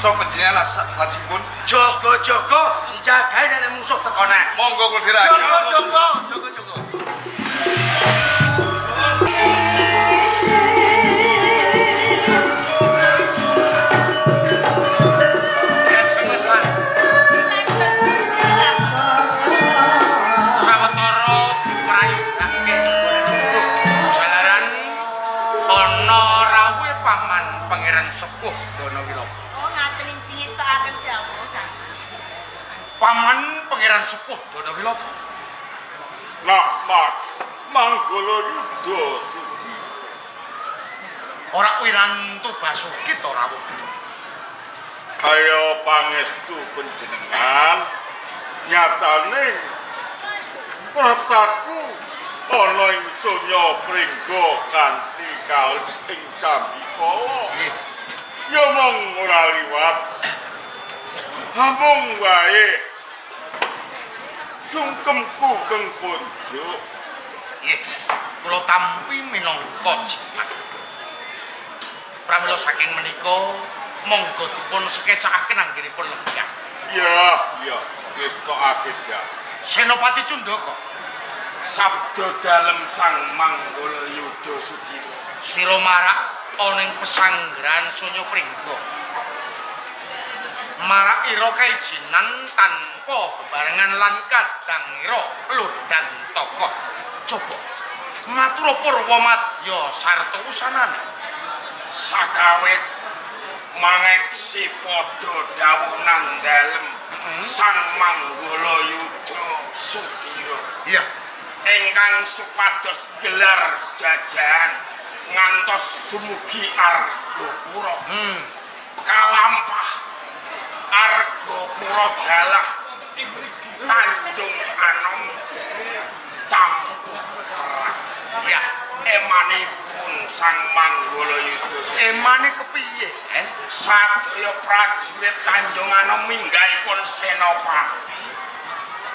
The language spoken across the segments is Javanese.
Kersa panjenengan lajengipun. Jaga-jaga njagae nek mungsuh teko nek. Monggo kula dherekaken. Jaga-jaga, jaga-jaga. Sawetara prayogake jalaran ana rawuhe Paman Pangeran Sepuh Danawilopo. Oh, ngaten injing estokaken dawuh, Kang. Paman Pangeran Sepuh Danawilopo. Nak Mas, Manggala Yuda Sudi. Ora winantu basuki to rawuh. Kaya pangestu panjenengan nyatane prataku ana ing sonya pringga kanthi kalis ing sambikala. Ya mung ora liwat. Amung wae sungkemku keng kunjuk. Nggih, kula tampi minangka jimat. Pramila saking menika monggo dipun sekecakaken anggenipun lenggah. Ya, ya, wis tokake ya. Senopati Cundaka, Sabda dalem Sang Manggala Yuda Sudira. Sira marak ana ing pesanggrahan Sonya Pringga. Marak ira kaijinan tanpa bebarengan lan kadang ira lodhan tokoh. Coba matur purwa madya sarta usanane. Sakawit mangeksi padha dawuh nang dalem Sang Manggala Yuda Sudira. Iya. Ingkang supados gelar jajahan ngantos dumugi Argapura. Kalampah Argapura dalah Tanjung Anom campuh perang. Iya. Emanipun Sang Manggala Yuda Sudira. Emane kepiye? Eh? Sadaya prajurit Tanjung Anom minggahipun senopati.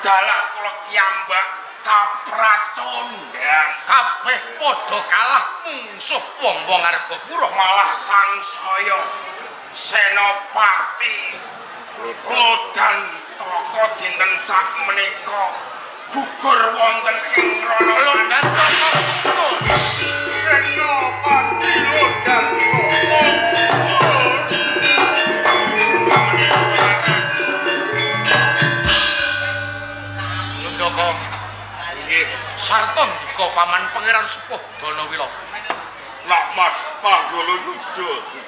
Dalah kula kiyambak kapracondang. Kabeh padha kalah mungsuh wong-wong Argapura. Malah sangsaya senopati Lodantaka dinten sakmenika gugur wonten ing rana. Lodantaka gugur. Senopati Lodantaka. Cundaka. Nggih. Sarta ndika Paman Pangeran Sepuh Danawilopo. Nak Mas Manggala Yuda Sudi.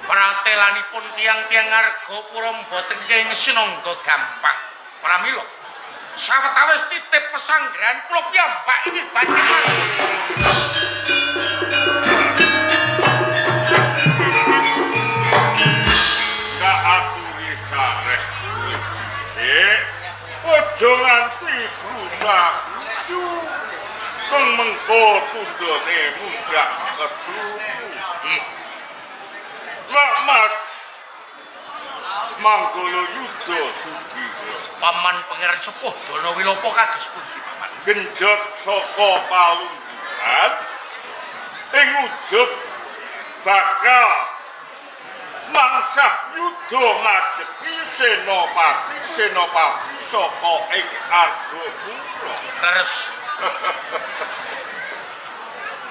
Pratelanipun tiang-tiang Argapura mboten kenging sinangga gampang. Pramila sawetawis titip pesanggrahan kula piyambak iki badhe Tak aturi sareh kuwi. Aja nganti rusak-rusu. Keng mengko tundone mundak kesusu. Nggih. Nak Mas Manggala Yuda Sudira. Paman Pangeran Sepuh Danawilopo kados pundi Paman? Genjot saka palungguhan ing ujug bakal mangsah yuda ngadepi senopati saka ing Argapura. Terus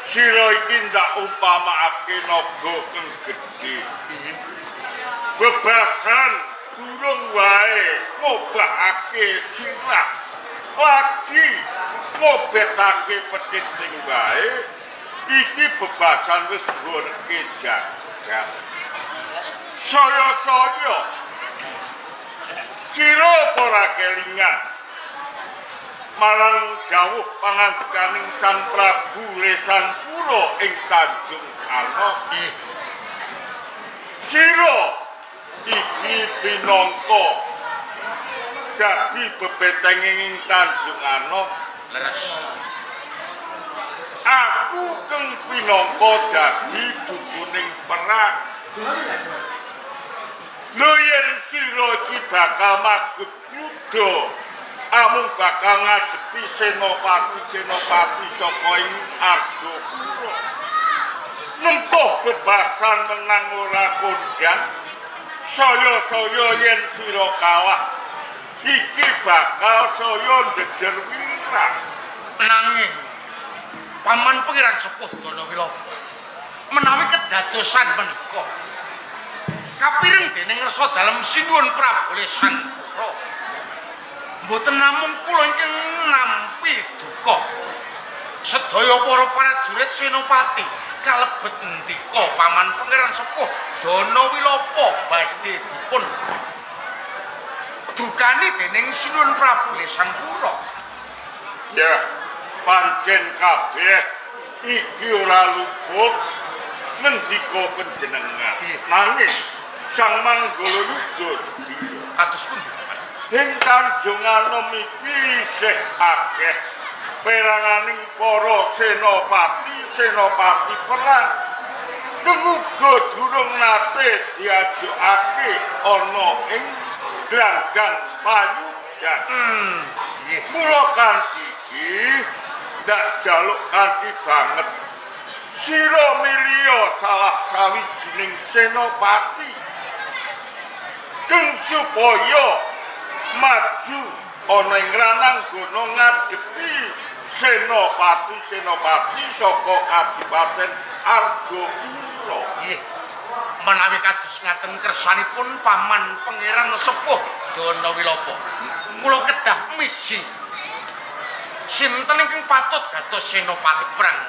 Sira iki ndak umpamakake naga kang gedhe. Bebasan durung wae ngobahake sirah. Lagi ngobetake pethiting wae. Iki bebasan wis nggonke jagat. Saya-saya sira ora kelingan marang dawuh pangandikaning Sang Prabu Lesanpura ing Tanjung Anom. Sira iki pinangka dadi bebetenging ing Tanjung Anom. Leres. Aku keng pinangka dadi dukuning perang. Lho yen sira iki bakal magut yuda, amung bakal ngadepi senopati-senopati saka ing Argapura. Nempuh bebasan menang ora kondang, Saya-saya yen sira kalah iki bakal saya ndeder wirang. Nanging Paman Pangeran Sepuh Dana Wilopo menawi kedadosan menika kapireng dening ngersa dalem Sinuwun Prabu Lesanpura mboten namung kula ingkang nampi duka, sedaya para prajurit senopati kalebet ndika Paman Pangeran Sepuh Dana Wilopo badhe dipun dukani dening Sinuwun Prabu Lesanpura. Ya, pancen kabeh iki ora luput ngendika panjenengan. Nanging Sang Manggala Yuda Sudira Kados pundi, Paman? Ing Tanjung Anom iki isih akeh peranganing para senopati perang kang uga durung nate diajokake ana ing glanggang payudan. Nggih. Mula kanthi iki ndak jaluk kanthi banget sira milya salah sawijining senopati kang supaya maju ana ing rananggana ngadepi senopati-senopati saka Kadipaten Argapura. Nggih. Menawi kados ngaten kersanipun Paman Pangeran Sepuh Dana Wilopo, kula kedah miji sinten ingkang patut dados senopati perang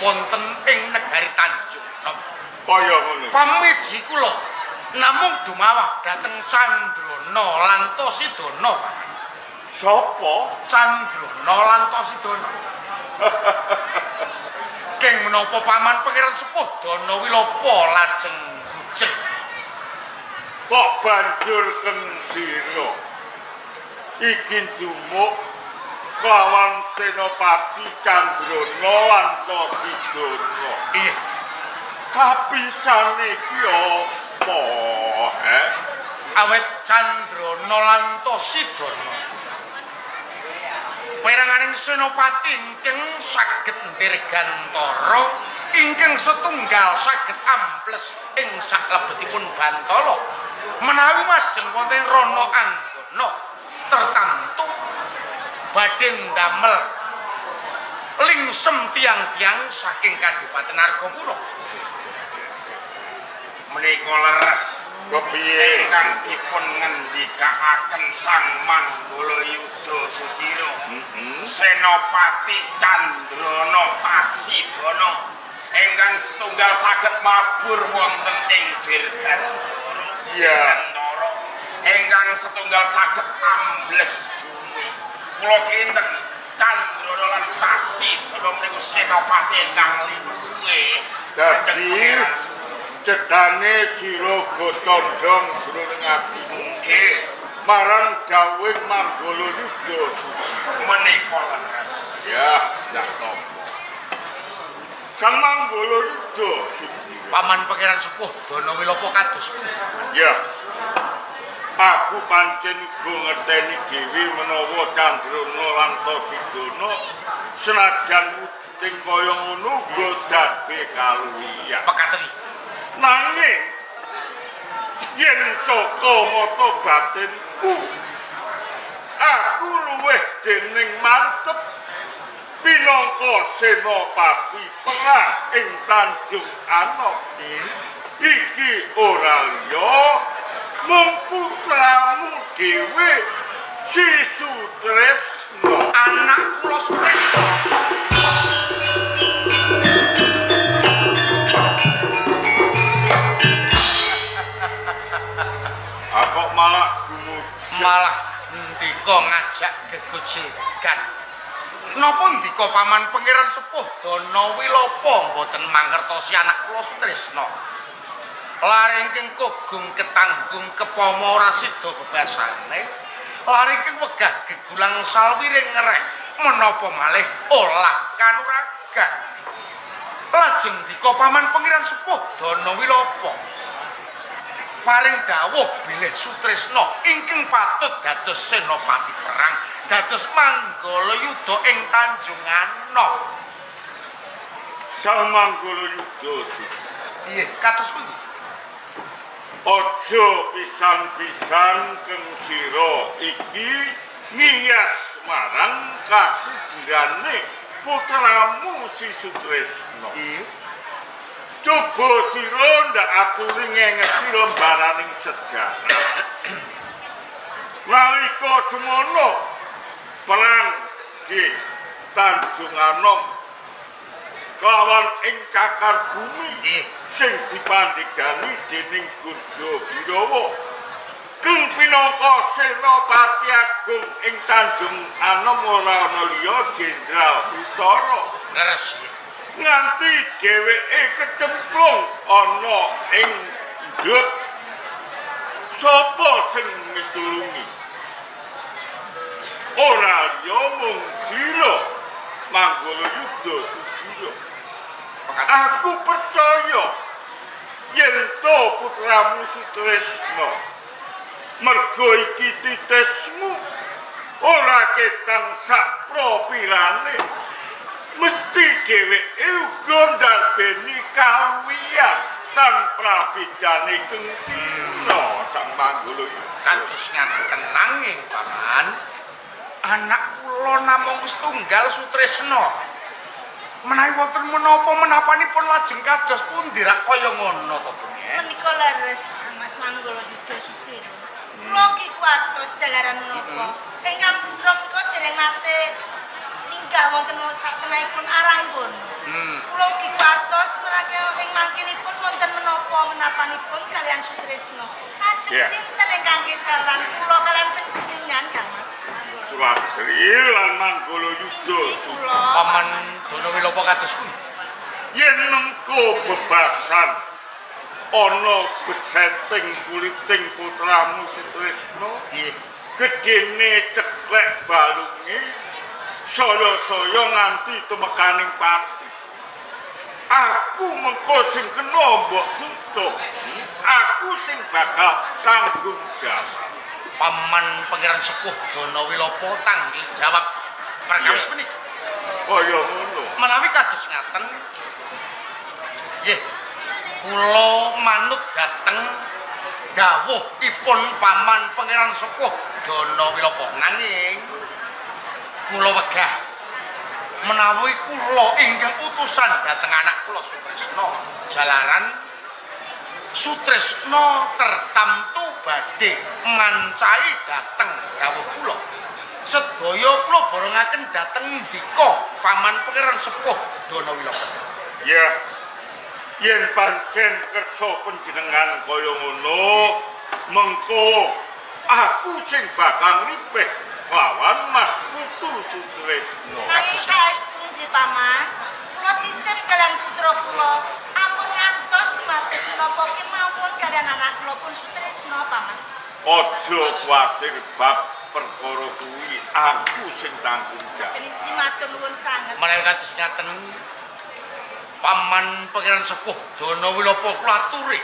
wonten ing negari Tanjung Anom. Kaya ngono. Pamiji kula namung dumawah dhateng Candrana Lantasidana. Sapa? Candrana Lantasidana. Keng menapa Paman Pangeran Sepuh Dana Wilopo lajeng bujeng? Kok banjur keng sira iki dumuk lawan Senopati Candrana Lantasidana? Iya. Kapisane iki apa, he? Awit Candrana Lantasidana peranganing senopati ingkang saged dirgantara ingkang setunggal saged amples ing saklebetipun bantala menawi majeng wonten rana anggana tertamtu badhe ndamel lingsem tiang-tiang saking Kadipaten Argapura. Menika leres Kepiye? Ingkang dipun ngendikaaken Sang Manggala Yuda Sudira. Senopati Candrana Tasidana ingkang setunggal saged mabur wonten ing Dirgantara. Iya. Dirgantara ingkang setunggal saged ambles bumi. Kula kinten Candrana lan Tasidana menika senopati ingkang linuwe. Dadi cetane sira gotondong jroning atimu Nggih, marang dawuhing Manggala Yuda. Menika leres. Ya, ndak tampa. Sang Manggala Yuda Sudira. Paman Pangeran Sepuh Dana Wilopo kados pundi? Ya. Aku pancen uga ngerteni dhewe menawa Candrana Lantasidana senajan wujuding kaya ngono uga dadi kaluwihan. Mekaten. Nanging yen saka mata batinku aku luwih dening mantep pinangka senopati perang ing Tanjung Anom. Iki ora liya mung putramu dhewe Si Sutresna. Anak kula Sutresna. Kok malah gumujeng? Malah ndika ngajak gegojegan. Napa ndika Paman Pangeran Sepuh Dana Wilopo mboten mangertosi anak kula Sutresna? Lare ingkang kogung ketanggung kepama ora sida bebasane, lare ingkang wegah gegulang salwiring ngereh menapa malih olah kanuragan. Lajeng ndika Paman Pangeran Sepuh Dana Wilopo paring dawuh bilih Sutresna ingkang patut dados senopati perang, dados Manggala Yuda ing Tanjung Anom. Sang Manggala Yuda. Nggih, kados pundi? Aja pisan-pisan keng sira iki ngiyas marang kasigirane putramu Si Sutresna. Nggih. Coba sira ndak aturi ngengeti lembaraning sejarah. Nalika semono perang di Tanjung Anom kelawan ing cakar bumi Nggih. sing dipandhegani dening Gurjo Birawa. Keng pinangka Senopati Agung ing Tanjung Anom ora ana liya Jenderal Utara. Leres nggih. Nganti dheweke kecemplung ana ing ndut. Sapa sing mitulungi? Ora liya mung sira Manggala Yuda Sudira. Aku percaya yen to putramu Sutresna mergo iki titesmu ora ketang sak propirane mesti dheweke uga ndarbeni kawiyan tan prabidane keng sira Sang Manggala Yuda. Kados ngaten nanging paman anak kula namung setunggal Sutresna. Menawi wonten menapa menapanipun lajeng kados pundi rak kaya ngono to, Bung? Menika leres Kang Mas Manggala Yuda Sudiro. Kula ki kuwatos jalaran menapa ingkang putra menika dereng nate minggah wonten satenahipun Aranggono. Kula ugi kuwatos merake ing mangkinipun wonten menapa menapanipun kaliyan Sutresna. Lajeng sinten ingkang kejalan kula kaliyan panjenengan Kang Mas Manggala? Sulastri lan Manggala Yuda. Inji kula. Paman Dono Wilopo kados pundi? Yen mengko bebasan ana beseting kuliting putramu Sutresna Nggih. gedene ceklek balunge saya-saya nganti tumekaning pati. Aku mengko sing kena mbok tutup. Aku sing bakal tanggung jawab. Paman Pangeran Sepuh Dono Wilopo tanggung jawab perkawis menika. Kaya ngono. Menawi kados ngaten nggih kula manut dhateng dawuhipun Paman Pangeran Sepuh Dono Wilopo, nanging kula wegah menawi kula ingkang utusan dhateng anak kula Sutresna jalaran Sutresna tertamtu badhe mancai dhateng dawuh kula. Sedaya kula borongaken dhateng ndika Paman Pangeran Sepuh Dono Wilopo. Ya. Yen pancen kersa panjenengan kaya ngono, mengko aku sing bakal ngripih lawan Mas Putu Sutresna. Nanging saestu nggih Paman, kula titip kaliyan putra kula ampun ngantos dumados menapa kemawon kaliyan anak kula pun Sutresna Paman. Aja kuwatir bab perkara kuwi, aku sing tanggung jawab. Inji matur nuwun sanget. Menawi kados ngaten Paman Pangeran Sepuh Dono Wilopo kula aturi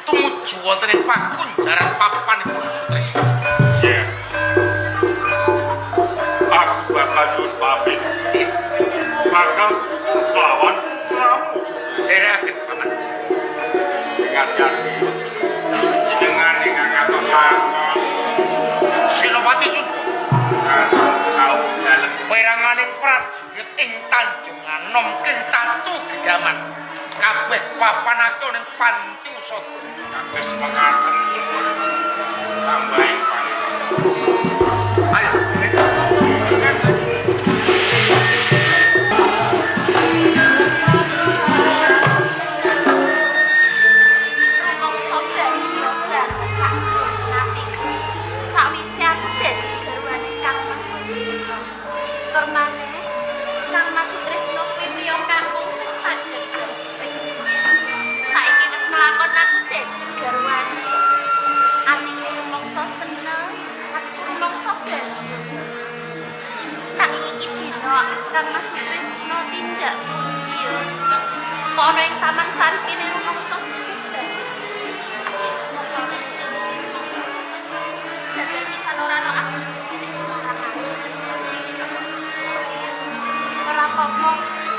tumuju wonten ing pakunjaran papanipun Sutresna. Ya. Aku bakal nyuwun pamit. Bakal ketemu lawan putramu Sutresna. Derekaken Paman. Hati-hati. Jenengan ingkang ngatos-atos Senopati Cundha kawuh dalem peranganing prajurit ing Tanjung Anom king tatu gegaman kabeh papanake ning panti usada. Kados mekaten pun tambahi pangestu. Ayo. Rumangsa bagya banget sakjroning atiku. Sakwise aku dadi garwane Kang Mas Sutrisno. Tur maneh Kang Mas Sutrisno kuwi priya kakung sing tanggep. Saiki wis nglakon aku dadi garwane. Atiku rumangsa seneng, atiku rumangsa bahagia. Nanging iki dina Kang Mas Sutrisno tindak pundi yo? Kok ana ing Taman Sari kene rumangsa sedih banget. Dadi pisan ora ana aku ora apa-apa,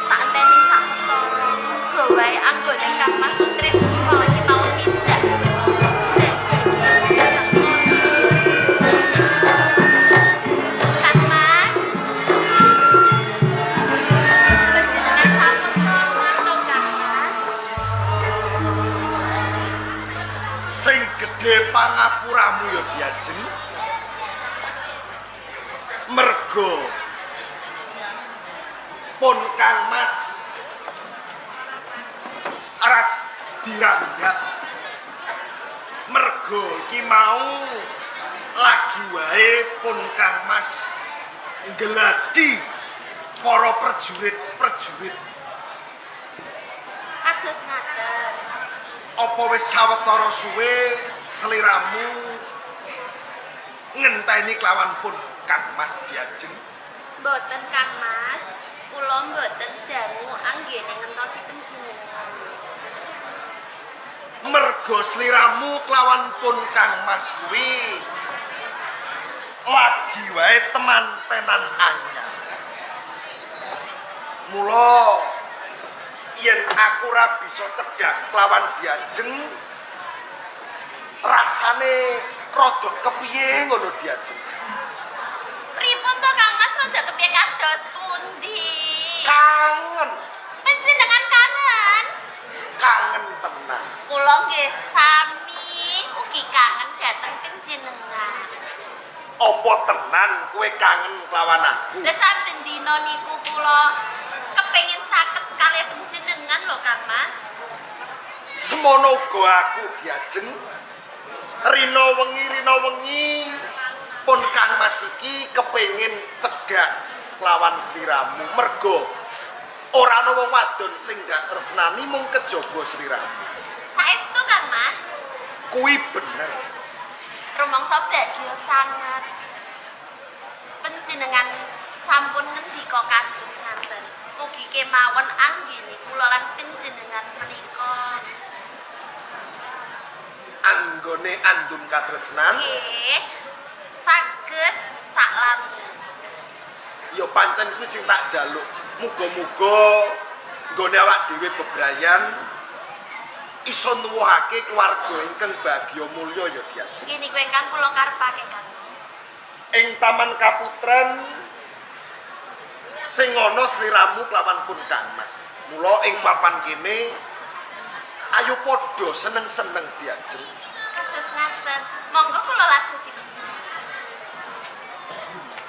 tak enteni sak perkara. Muga wae anggone Kang Mas Sutrisno iki mau tindak. Pangapuramu ya Diajeng. Mergo pun Kang Mas ora dirambat. Mergo iki mau lagi wae pun Kang Mas nggeladi para prajurit-prajurit. Kados ngaten. Apa wis sawetara suwe sliramu ngenteni kelawan pun Kang Mas Diajeng? Mboten Kang Mas, kula mboten dangu anggene ngentosi panjenengan. Mergo sliramu kelawan pun Kang Mas kuwi lagi wae temantenan anyar. Mula yen aku ora bisa cedhak kelawan Diajeng, rasane rada kepiye ngono Diajeng. Pripun to Kang Mas, rada kepiye kados pundi? Kangen. Panjenengan kangen? Kangen tenan. Kula nggih sami ugi kangen dhateng panjenengan. Apa tenan kowe kangen kelawan aku? Lah saben dina niku kula kepengin caket kalih panjenengan lho Kang Mas. Semono uga aku Diajeng. Rina wengi pun Kang Mas iki kepengin cedhak kelawan sliramu. Mergo ora ana wong wadon sing ndak tresnani mung kejaba sliramu. Saestu Kang Mas? Kuwi bener. Rumangsa bagya sanget. Panjenengan sampun ngendika kados ngaten. Mugi kemawon anggene kula lan panjenengan menika anggone andum katresnan nggih saged saklami. Ya pancen kuwi sing tak jaluk. Muga-muga nggone awak dhewe bebrayan iso nuwuhake keluarga ingkang bagya mulya ya Diajeng. Nggih niku ingkang kula karepake Kang Mas. Ing Taman Kaputren sing ana sliramu kelawan pun Kang Mas. Mula ing papan kene ayo padha seneng-seneng Diajeng. Kados ngaten. Monggo kula ladosi panjenengan.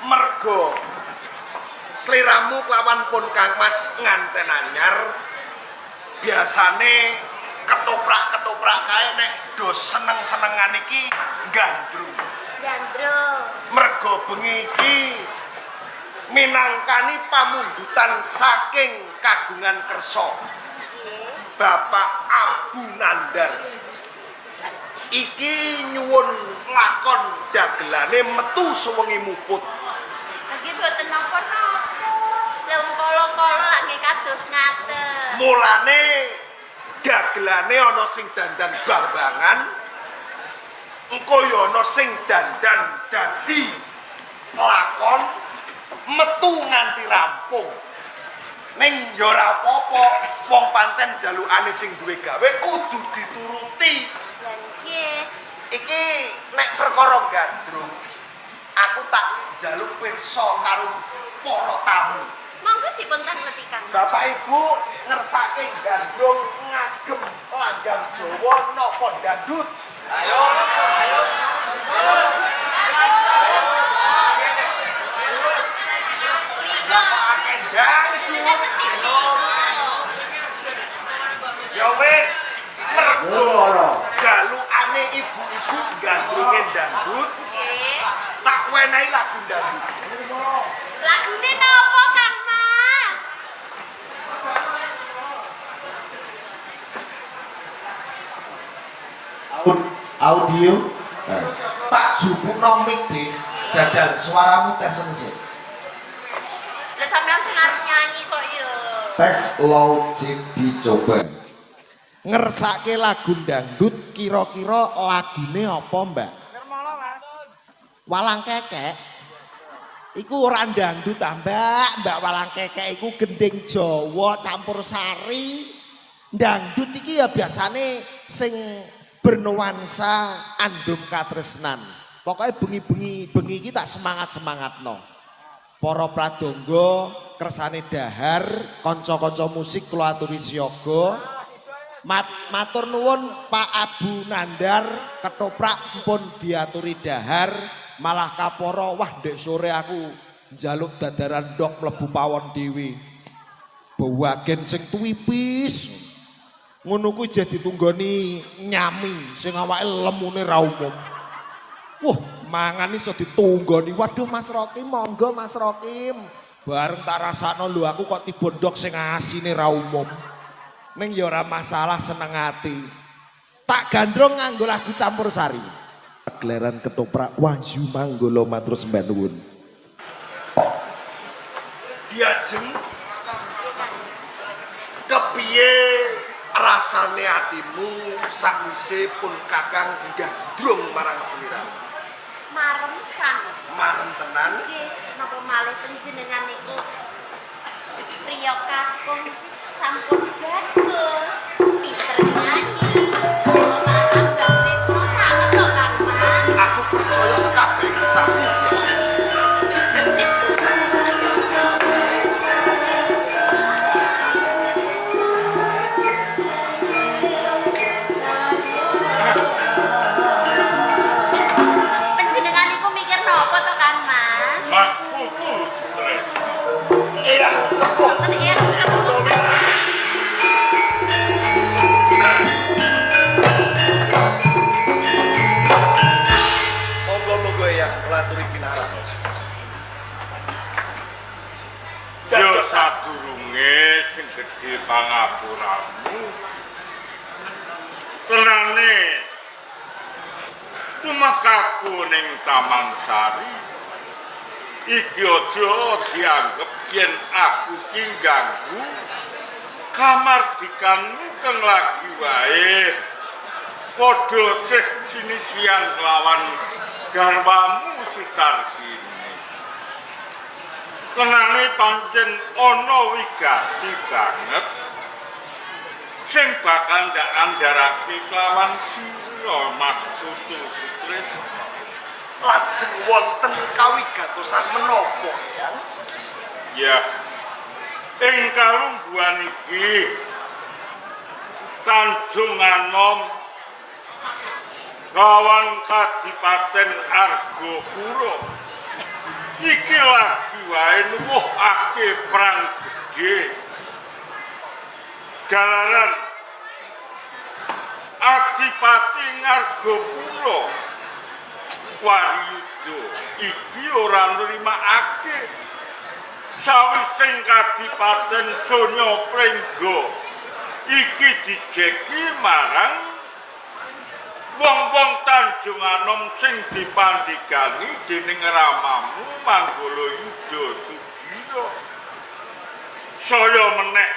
Mergo sliramu kelawan pun Kang Mas nganten anyar, biasane ketoprak-ketoprak kae nek do seneng-senengan iki gandrung. Gandrung. Mergo bengi iki minangkani pamundutan saking kagungan kersa Bapak Abu Nandar. Iki nyuwun lakon dagelane metu suwengi muput. Nggih mboten napa-napa. Lah wong kala-kala lak nggih kados ngaten. Mulane dagelane ana sing dandan bambangan, engko ya ana sing dandan dadi lakon metu nganti rampung. Ning ya ora apa-apa, wong pancen jalukane sing duwe gawe kudu dituruti. Lah nggih. Iki nek perkara gandrung, aku tak njaluk pirsa karo para tamu. Monggo dipun tangleti Kang. Bapak Ibu ngersake gandrung ngagem langgam Jawa napa dandut? Ayo, ayo. Ya wis, mergo jalukane ibu-ibu gandrunge dangdut, Nggih. tak wenehi lagu dangdut. Lagune napa Kang Mas? Audio tak jupukno mic, Dik. Jajal suaramu tesen sih. Lah sampean sing arep nyanyi kok ya. Tes logic dicoba. Ngersake lagu dangdut kira-kira lagune apa, Mbak? Walang kekek. Iku ora dangdut ah, Mbak. Mbak, walang kekek iku gending Jawa campur sari. Dangdut iki ya biasane sing bernuansa andum katresnan. Pokoknya bengi-bengi bengi iki tak semangat-semangatno. Para pradangga kersane dahar, kanca-kanca musik kula aturi siaga. Matur nuwun Pak Abu Nandar, ketoprak pun diaturi dahar, malah kaporo wah ndek sore aku njaluk dadaran ndok mlebu pawon dhewe. Bawagen sing tuwipis. Ngono kuwi jeh ditunggoni nyami sing awake lemune ra umum. Wah, mangan iso ditunggoni. Waduh Mas Rokim, monggo Mas Rokim. Bareng tak rasakno lho aku kok tiba ndok sing asine ra umum. Ning ya ora masalah, seneng ati. Tak gandrung nganggo lagu campur sari. Gelaran ketoprak Wahyu Manggolo, matur sembah nuwun. Diajeng, kepiye rasane atimu sakwise pun kakang gandrung marang sliramu? Marem sanget. Marem tenan? Nggih, napa malih panjenengan niku priya kakung sampun bagus, pinter nyanyi. Kula malah tambah tresno sanget to, Kang Mas. Aku percaya sekabeh ucapmu, Diajeng. Panjenengan niku mikir napa to, Kang Mas? Mas Putu Sutresno. Eyang sepuh. Wonten Eyang Sepuh. Monggo monggo Eyang, kula aturi pinarak. Ya sadurunge sing gedhe pangapuramu. Tenane tumekaku ning Taman Sari iki aja dianggep yen aku ki ganggu kamardikanmu kang lagi wae padha sih sinisian lawan garwamu Sutarkini. Tenane pancen ana wigati banget sing bakal ndak andharake kelawan sira Mas Putu Sutresno. Lajeng wonten kawigatosan menapa, Eyang? Ya, ing kalungguhan iki Tanjung Anom lawan Kadipaten Argopuro iki lagi wae nuwuhake perang gedhe. Jalaran Adipati Ngargopuro Waryuda iki ora nrimakake sawising Kadipaten Sonya Prengga iki dijeki marang wong-wong Tanjung Anom sing dipandhegani dening ramamu Manggala Yuda Sugira. Saya meneh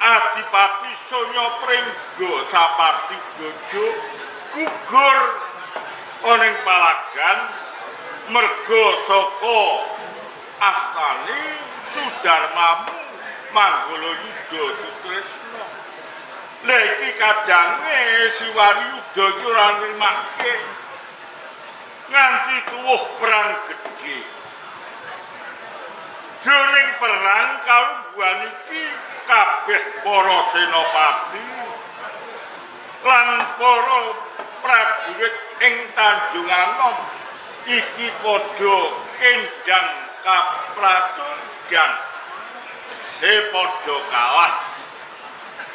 Adipati Sonya Prengga saparti bojo gugur ana ing palagan merga saka astane Sudarmamu Manggala Yuda Sutresno. Lah iki kadange si Waryuda iki ora nrimake nganti tuwuh perang gedhe. Jroning perang kalungguhan iki kabeh para senopati lan para prajurit ing Tanjung Anom iki padha kendang kapracuryan se padha kalah.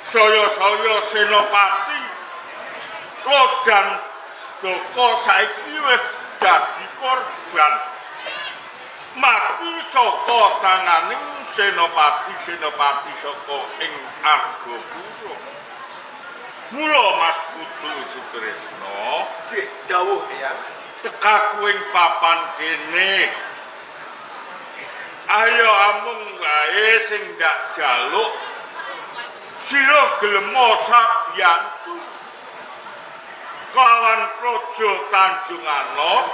Saya-saya senopati Lodan Doko saiki wis dadi korban mati saka tanganing senopati-senopati saka ing Argopuro. Mula Mas Putu Sutresno, Nggih, dawuh Eyang. Tekaku ing papan kene. Ayo amung wae sing ndak jaluk sira gelemo sabiyantu kelawan praja Tanjung Anom,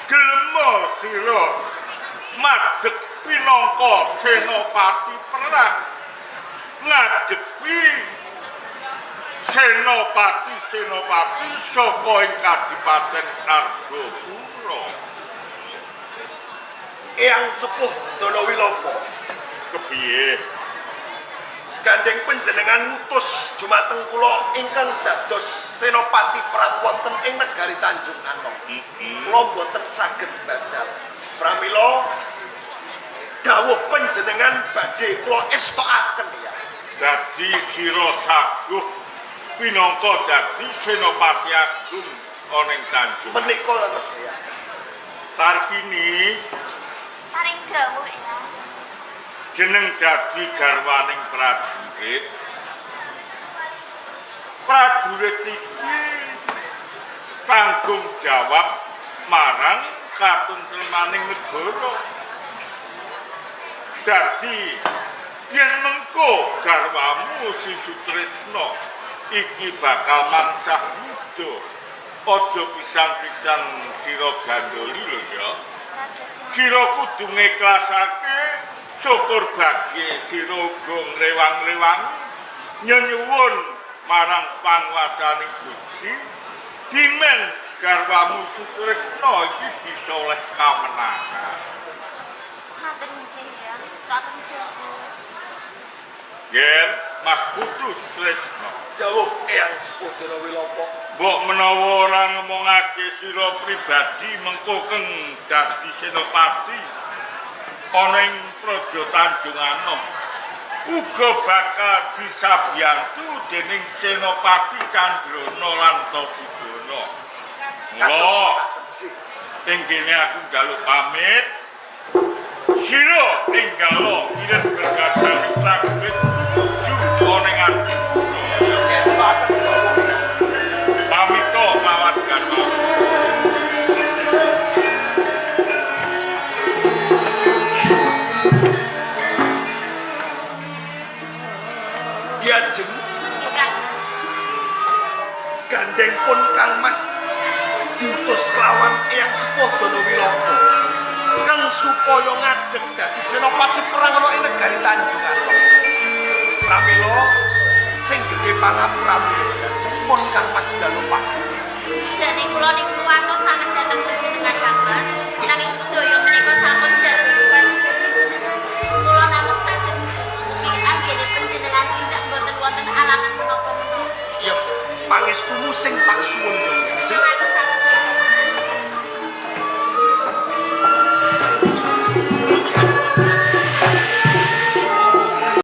gelemo sira madheg pinangka senopati perang ngadepi senopati-senopati saka ing Kadipaten Argopuro. Eyang Sepuh Danawilopo. Kepiye? Gandeng panjenengan ngutus jumateng kula ingkang dados senopati perang wonten ing negari Tanjung Anom. Kula mboten saged badal. Pramila dawuh panjenengan badhe kula estokaken ya. Dadi sira saguh pinangka dadi senopati agung ana ing Tanjung. Menika leres ya. Tarkini Paring dawuh ya. Jeneng dadi garwaning prajurit. Prajurit iki tanggung jawab marang katentremaning negara. Dadi yen mengko garwamu si Sutresna iki bakal mangsah yuda, aja pisan-pisan sira gandoli lho ya. Sira kudu ngiklasake syukur bagi sira uga ngrewang-rewangi nyenyuwun marang panguwasane Gusti dimen garwamu Sutresna iki bisa oleh kamenangan. Matur nggih ya, estokaken dawuh. Yen Mas Putu Sutresna, Dawuh Eyang Sepuh Dana Wilopo. Mbok menawa ora ngomongake sira pribadi mengko keng dadi senopati ana ing Praja Tanjung Anom uga bakal disabiyantu dening Senopati Candrana lan Tosigana. Mula ing kene aku njaluk pamit. Sira tinggala kiret bergadang prajurit tuju ana ing Arjuna. Estokaken dawuh. Pamita mawon garwa. Diajeng Nggih, Kang. Gandeng pun Kang Mas diutus kelawan Eyang Sepuh Dana Wilopo kang supaya ngadeg dadi senopati perang ana ing negari Tanjung Anom. Pramila sing gedhe pangapuramu pun Kang Mas dalu Pak. Jane kula niku kuwatos sanget dhateng panjenengan Kang Mas. Nanging sedaya menika sampun dados panjenengan. Kula namung saged mugi anggene panjenengan tindak mboten wonten alangan menapa-menapa. Iya, pangestumu sing tak suwun yo. Mangatosaken.